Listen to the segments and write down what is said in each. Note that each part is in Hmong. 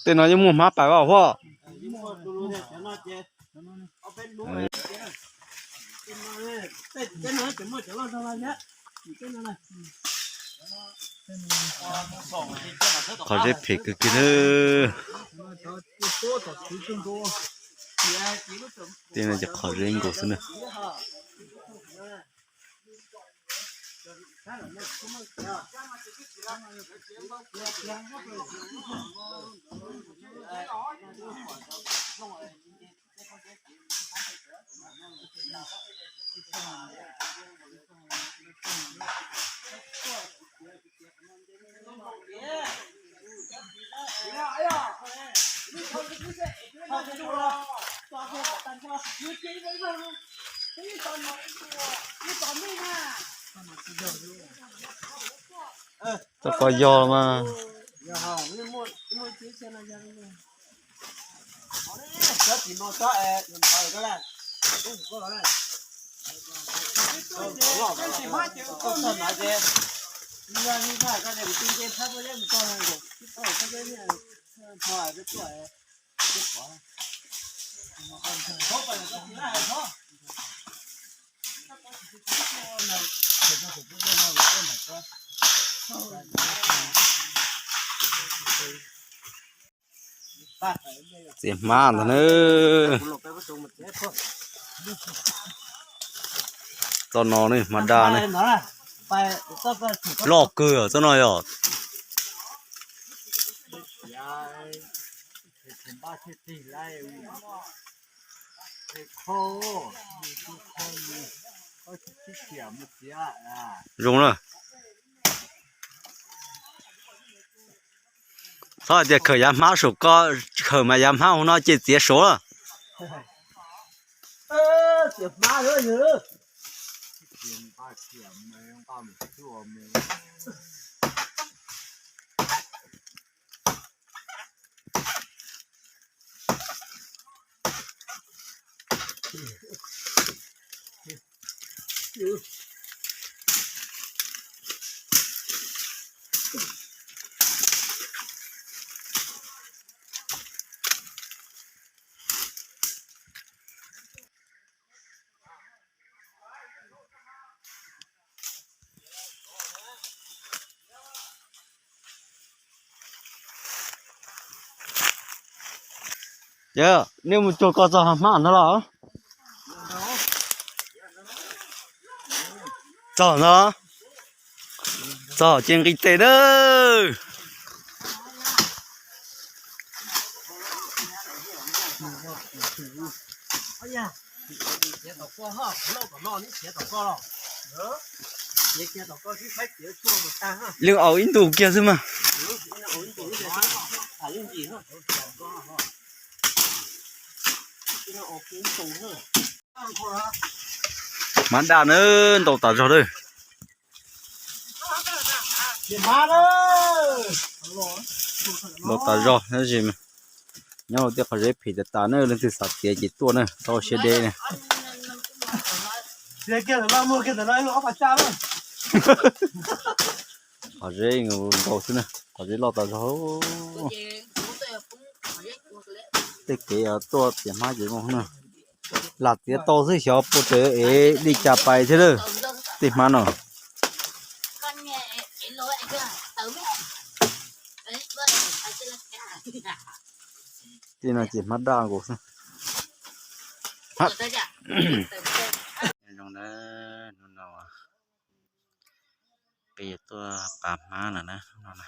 Tej no yeej muaj hmab pais vaj huaj. Qhov zeb phem kawg kiag na. Tej no ces qhov zeb nkaus xwb na. Tau koj yog mas. Txiav hmab ntag na. Txoj no ne, hmab daj ne. Loj kawg txoj no yog. Zoo na. Txhob hais tias khawm yav hmab saum ko, khawm mas yav hmab hauv no ces txiav saud lawm. Ces nej mus cuag ko txog hav hmab no los? Txog no, txog ces nqis tes na. Leej aus ib ntus kiag xwb mas. Hmab daj na, ntau tas zog lawm. Ntau tas zog tab sis nyob hauv tej qhov zeb phem tas tas na, leej twg xav txiav ces tuaj na, txhob ua siab deb na. Qhov zeb ntau xwb na, qhov zeb loj tas zog. Tej kev tuaj txiav hmab ces zoo na. Lam txiav tau xwb xyov puas raws ev li cas pais thiab lawm. Tej hmab no, tej no ces hmab daj nkaus xwb. Zoo na, hnub no peb yuav tuaj pav hmab lawm na, hnub no na.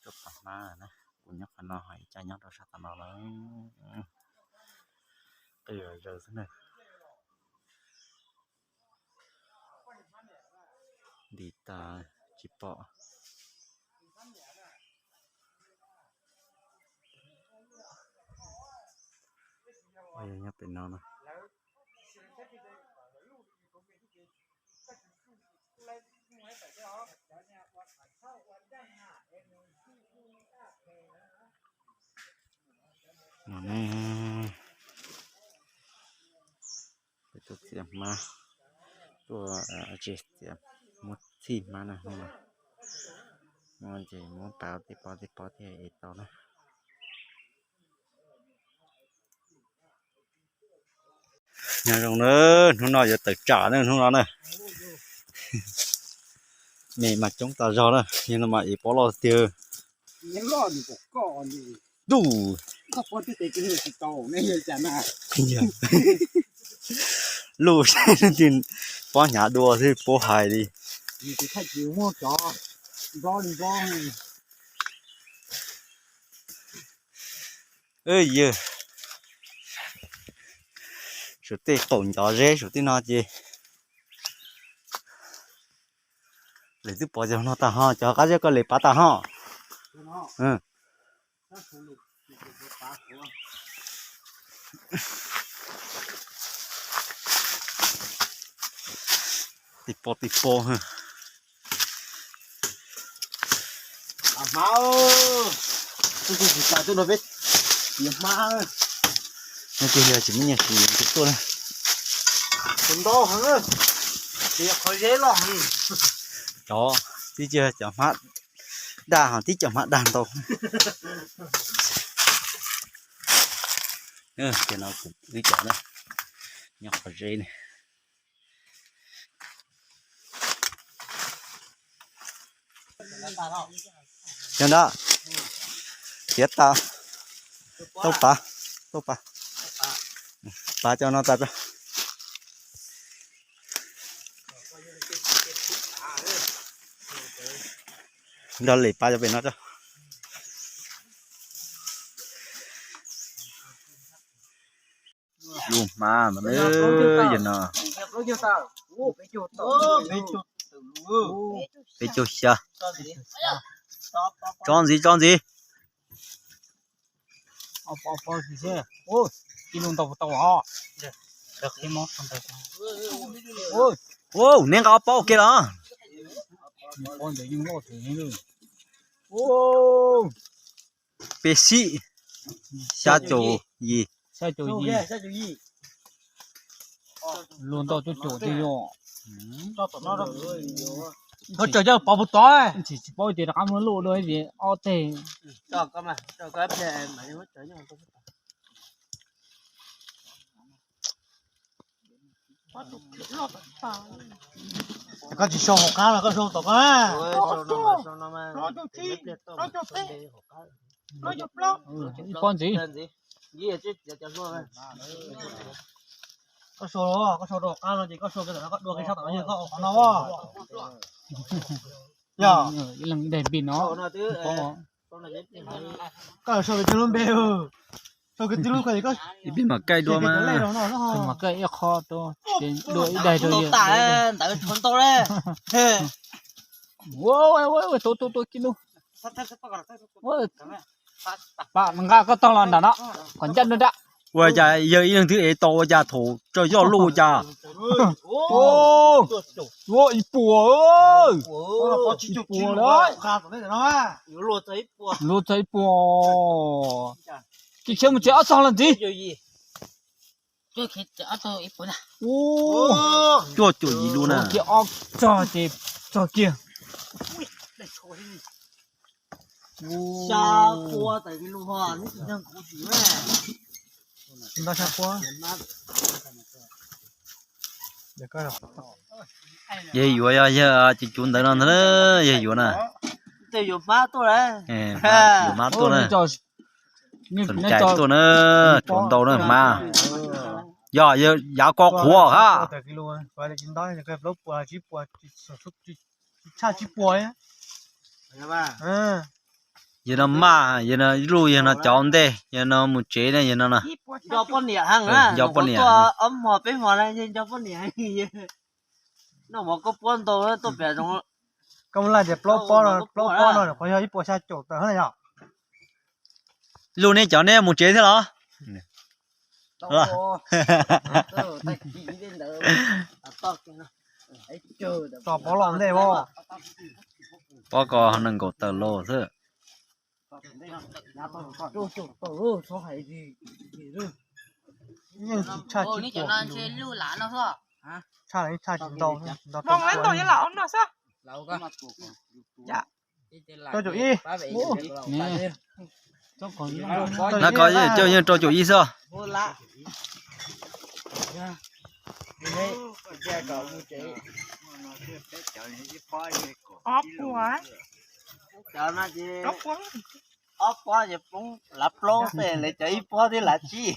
Tuaj pav hmab lawm na, kuv nyob qhov no ho ib co nyob rau sab tom no lawm. Qwj zom zaws xwb na. Nti tas tsis pom. Nyob pem no na. No ne, txiav hmab, tuaj txiav, muab txhij hmab na hnub no. Muab ces muab pab tej pob tej pob thiaj ev tau na. Nyob zoo na, hnub no yuav tawm tsam na hnub no na. Me mas coob tas zog na, yog no mas ev pob loj tiag. Duj, luj seb pob hnyav dua xwb puab hais li. Yawg, suav tej qaum ncov zeb suav tej no ces lawv twb pov cov no tag ho, cov qab zeb koj li pav tag ho. Tib pob tib pob. Hmab, tus tsis tas tuaj no peb tiav hmab. No ces yog tsis muaj nyiaj siv ces tuaj na. Tus ntau heev, ces yog qhov zeb loj heev. Cov tib cov hmab daj ho tib cov hmab daj ntau. Ces no kuv wb cov na, nyob qhov zeb ne. Yog ntawd, tiav tas, tau pav, tau pav, pav cov no tas. Nrog lem pav cov pem no tso. Lub hmab no, yog no, peb caug xya. Tso ntxiv, tso ntxiv. Neb nqa ob pob ua ke los? Peb xib, xya caum yim. Luag ntau cuaj caum tej yom. Ho tsaws coj pov puag tod, tsis paub tias rov qab muab luj dua ces ob teg. Koj tsis sau hauv qab los koj sau tom koj na. Ib pob ntxiv. Koj sau, koj sau rau hauv qab no ces koj sau kiag tom no, koj dua kiag sab tom no, yog koj qhov no. Yog ib leeg ib daim npis no. Koj sau kiag lub npe, sau kiag tib lub ko. Ib pib mam kaij dua mas. Mam kaij ib qho rau, dua ib daim rau yawg. Ntawd rhuav ntau le. Ua, ua, ua, tua, tua, tua kiag lub. Pab nqa koj tog los nram no, kom ncaj nruab nrab. Ua cas yawg ib leeg twb ev tau ua cas thaum tsaws yoj luj ua cas. Ua ib puas, ib puas lawm. Luag txog ib puas. Ces khiav mus tsev ob txog los ntxiv. Cuaj caum yim lub na. Kiag ob txog ces txog kiag. Xya pua tawm lus ho neb tsis nrog kuv siv na. Nto xya pua. Yawg yuav yog yawg ces cuv ntawd no ntag, yawg yuav na. Tej yuav hmab tuaj, yuav hmab tuaj na. Txom cai tuaj na, cuv ntau na hmab. Yog yav ko qhuav hab. Tshaj tsib puas. Yawg no maj, yawg no luj, yawg no cov ntej, yawg no mus tsev ne, yawg no na. Nco poj niam. Noj mov koj puab ntau tuaj pem zoov. Koj mus laj tias plaub pob, plaub pob no qhov yog ib puas xya caum tawm na yog. Luj nej cov nej mus tsev thiab los? Tso pob los ntej as. Pob ko nees nkaum tawm los xwb. Yeej tsis tshaj tsis pua, tshaj tsis ntau, ntau ntau ib los ob no xwb. Rau caum ib. Nab ko coj yeej rau caum ib xwb. Ob pob ces poob lav plaub xwb, lawv cov ib pob thiab lav tsib.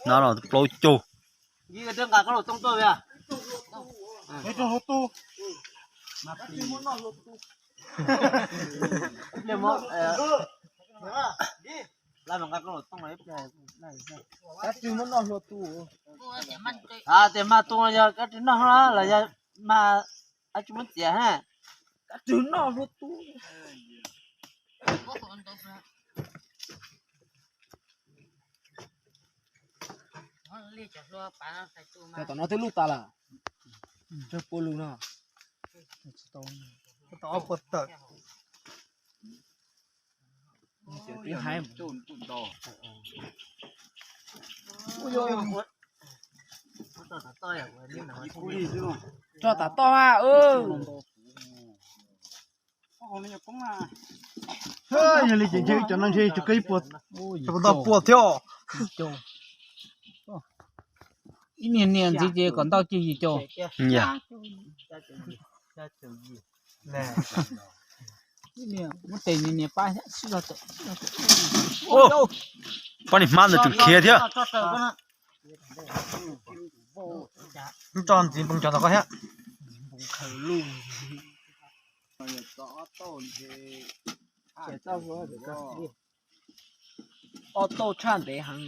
No los plaub caug. Tias mag tu yog kab rwg noj los yog mag ab tsis muab txiav ha. Kab rwg noj hlua tu. Tom no twb lub tas lawm. Pua lus no. Tau ob puas tawm. Tso tam toj ha. Yog li ces ntshe ib cov no ntshe tsis kawg ib puas, tsis puas tau puas thiab. Ib niag niag ntxiv ces kom ntau cig yim caum. Muab tes niag niag pab sib zog tawm. Pab niag hmab ntawd tseem khiav thiab. Tso ntxiv npoo cov tom ko thiab. Ob tauj tshaj ntev heev.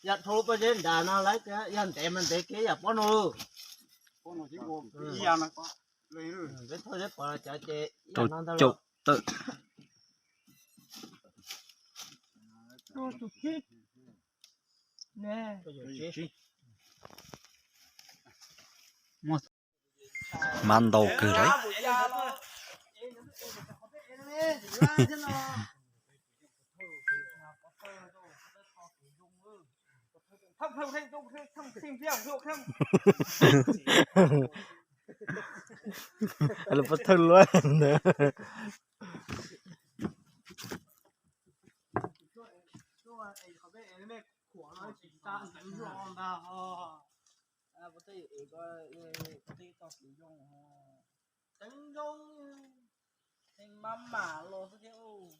Yog dhau pob zeb nrad no lawm, yog ntev mas ntev kiag yam pob no. Peb thauj zeb pov los cov ces ib yam no ntag los. Hmab ntau kawg lawm. Lawv puas thawj luaj ntawd. Teeb zoo, teeb mab mam los xwb thiab.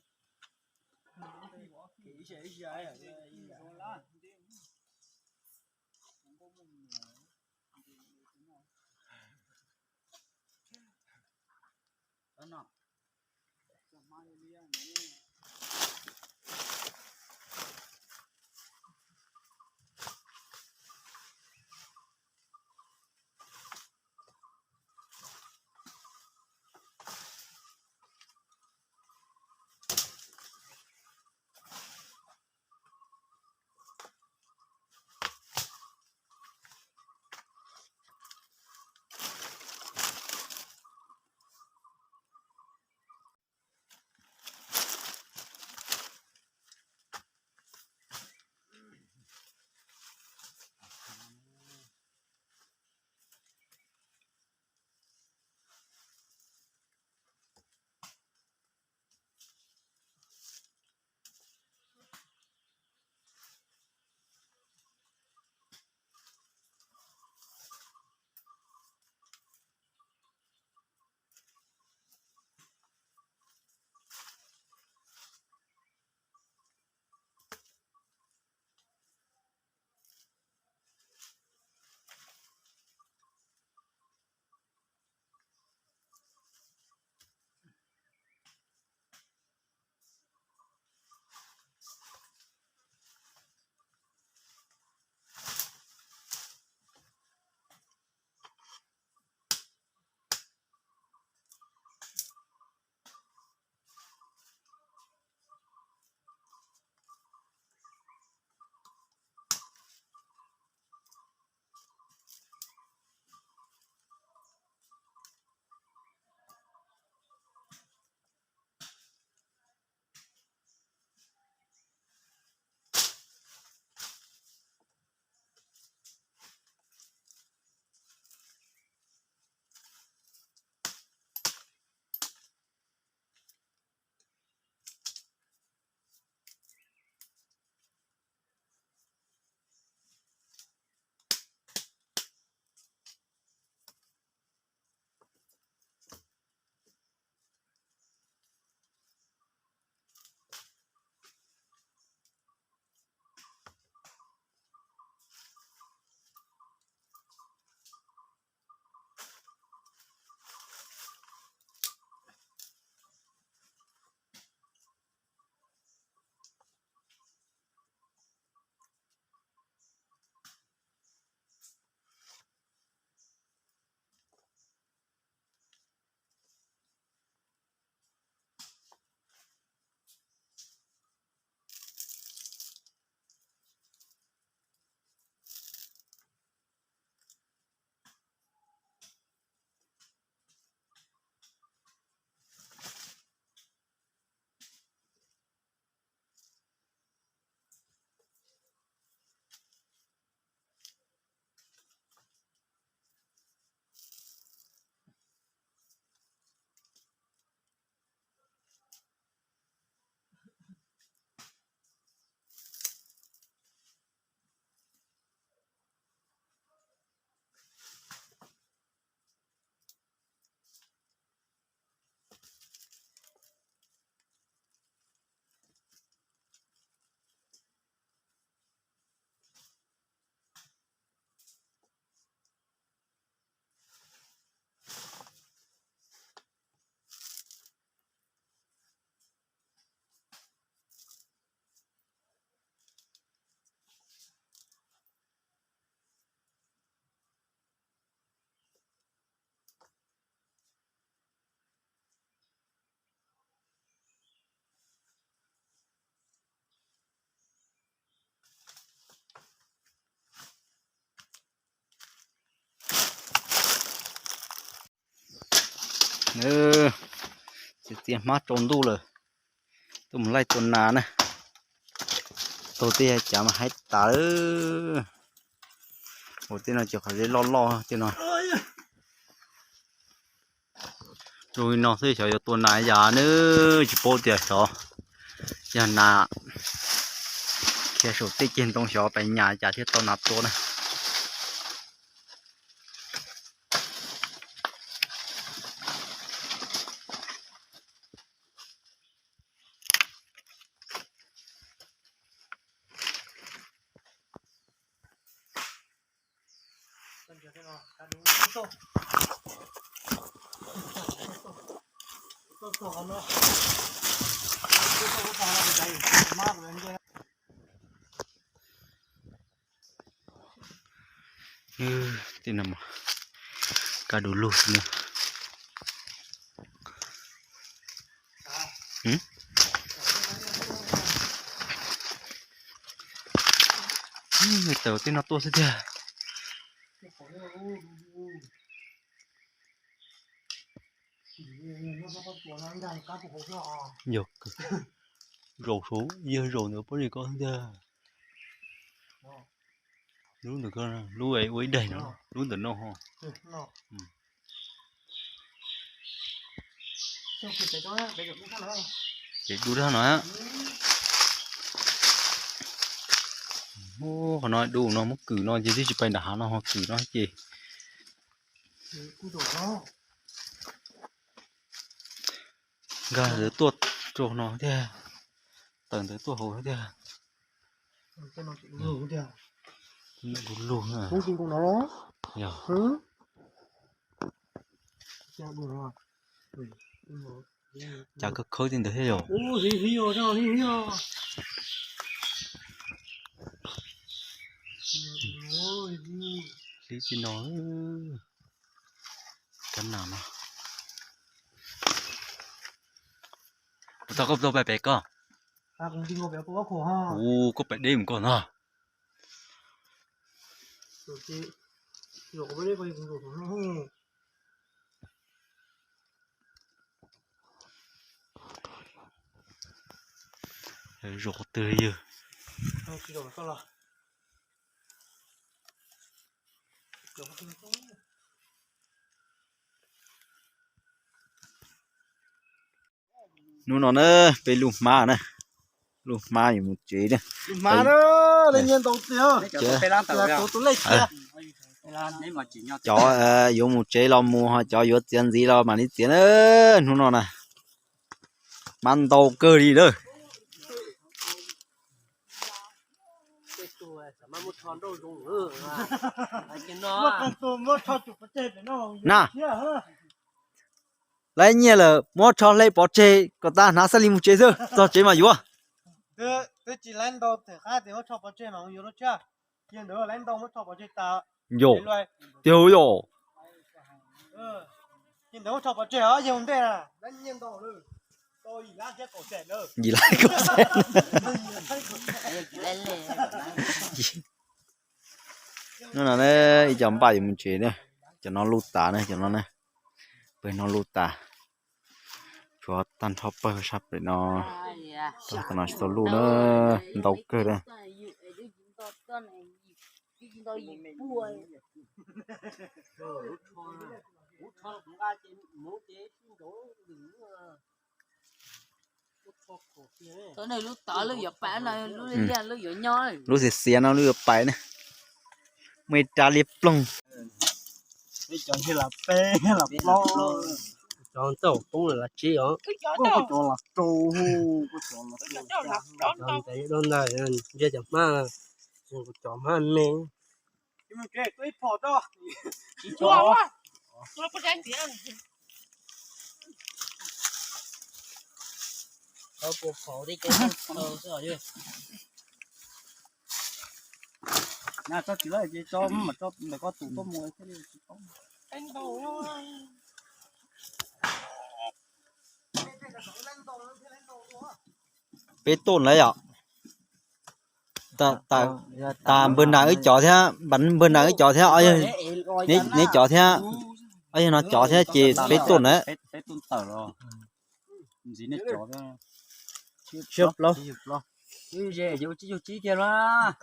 Txias txias hmab tsaus ntuj lawm, tuaj mus laij tua nas na. Taug tej cav mas haib tas lawm. Ua tej no ces qhov zeb loj loj tej no. Zoo li no xwb xyov yuav tua nas yam na, tsis paub tias xyov yog nas khiav saum tej ceg ntoo xyov pais nyas cas thiaj tau nas tua na. Tej no mas kaj du lug xwb na. Taug tej no tuaj xwb tiag. Yog zaum saud, yog zaum ntawd pob zeb ko xwb tiag. Lub ntawm ko, lub ua ib daim no, lub ntawm no ho. Ces dub dhau no. Qhov no dub no muab kwm no ces twb tsis pais nram hav no ho kwm no ces. Nkag ntawd tuaj rau no thiab, tawm ntawd tuaj hauv thiab. Du lug na. Yog. Cas khawb khawb li ntawd thiab yog. Hlib tib no, kab nas no. Kuv tau koj tau pais pem koj. Ua koj pais deb mus koj no. Zaum qhov twg yog. Hnub no na, peb luj hmab na, luj hmab yuav mus tsev na. Cov yuav mus tsev los mus, ho cov yuav txiav ntxiv los mam li txiav na. Hnub no na, hmab ntau kawg li lawm. Na, lawv nyiaj lawm, muab rho hle pov tseg kom tas hnav xab li mus tsev xwb, txog tsev mas yuav. Yog, tiag yog. Yim lab kaum xees. Hnub no ib co npaj yuav mus tsev na, cov no luj tas na, cov no na, pawg no luj tas, tshuav tag nrho pawg sab pem no, tag no tsis tau luj na, ntau kawg na. Lub xiav xiav no lub yuav pais na. Muaj ib rab liab ploog. Cov ntxawm poob lawm los tsib os. Cov los rau, cov ntawd ntsia cov hmab, cov hmab me. Peb tuaj lawm yom. Tas npawg nas wb cov thiab, npawg nas wb cov thiab, neb cov thiab. Yog no cov thiab ces peb tuaj na. Ntxiv nej cov thiab. Tsib plaub. Ib ze yog tsib caug tsib kiag los.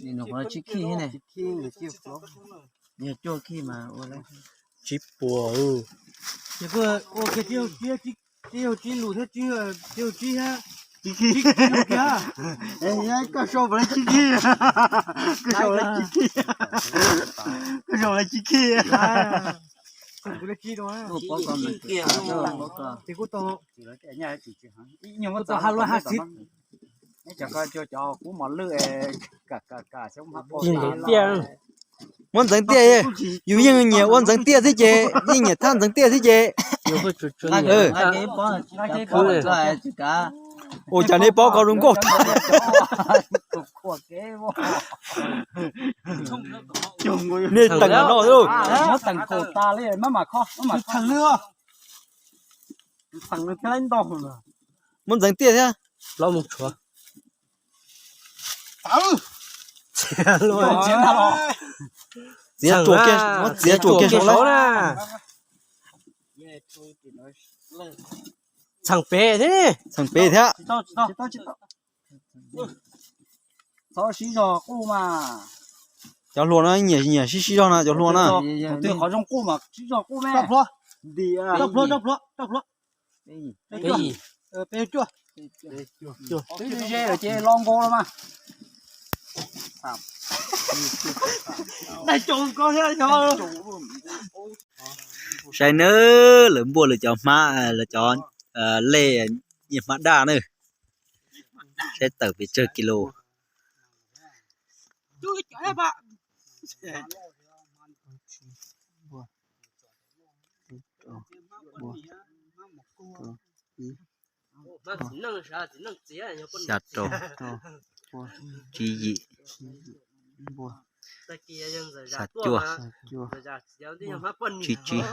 Nim no qhov no tsib khij thiab ne. Yog cuaj khij mas ua lawm. Tsib puas. Ces kuj ua kiag tsib caug tsib, tsib caug tsib lus thiab tsib, tsib caug tsib thiab. Tsib khij. Koj sau lawv tsib khij. Koj sau lawv tsib khij. Koj sau lawv tsib khij. Ces kuj tau, kuj tau ha lua ha xib. Cov koj cov kuv mos lwj kam kam kam xyov. Muab ntxeev tiaj, yus yeej nyiam ua ntxeev tiaj thiab ces, yeej nyiam thab ntxeev tiaj thiab ces. Ua cas nej paub koj zoo nkauj tag. Nej teem no. Muab ntxeev tiaj thiab. Txiav tsuas kiag, muab txiav tsuas kiag saud na. Txheem pem thiab. Txheem pem thiab. Txhob sib zog quj mas. Cov hluas no nyiam nyiam sib sib zog na cov hluas na. Qhov zoo quj mas sib zog quj me. Twb ze ces los nkaus los mas. Saib nawb, lawv npuaj lawv cov hmab, lawv cov lej nyiaj hmab daj na. Saib tawm pes tsawg kis lus. Xya rau, tsib yim, xya cuaj, tsib tsib.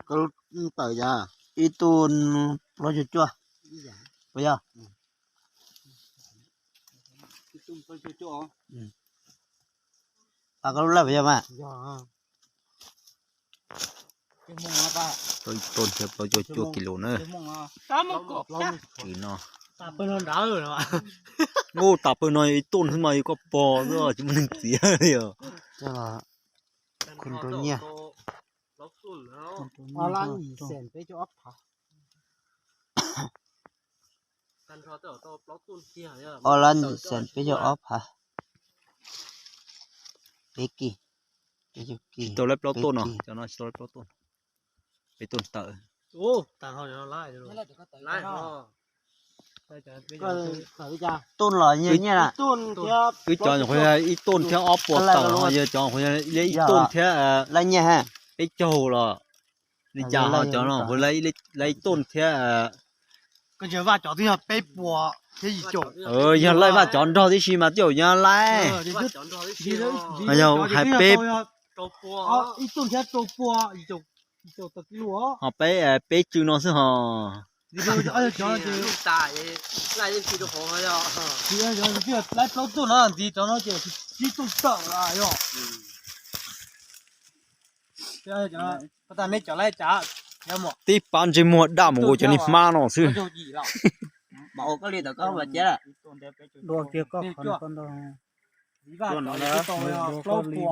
Koj tawm yog ib tug plaub caug cuaj, puas yog? Pas koj lub lawj puas yog mas? Tau ib toj thiab plaub caug cuaj kis lus na. Tsis no. Ub, tas pawg no ib toj xwb mas yog koj pog xwb, tsis muaj neeg txiav li os. Khun rau nyiaj. Ob lab yim xees peb caug ob phav. Peb kis, peb caug kis. Tsis tau lab plaub tuaj no, cov no tsis tau lab plaub tuaj. Peb tuaj tawm. Tuaj los nyiaj nyiaj na. Wb cov nyuam qhuav yog ib tuaj thiab ob puas tawm, ho yog cov nyuam qhuav yog ib tuaj thiab lab nyiaj ha, peb caug los. Li cas ho cov no qhuav lab ib tuaj thiab. Koj ntsia Vaj cov twb yog peb puas thiab yim caum. Yog laij Vaj cov nrog tib si mas twb yog laij. Yog hais peb, ib tuaj thiab rau puas, yim caum tawm kis lus. Ho peb, peb tsw no xwb ho. Laib plaub tuaj no ntxiv cov no ces tsib tuaj tawm yog. Tib pab ntsej muag daj mus nkaus cov niag hmab no xwb. Dua kiag koj qhov no, dua koj li.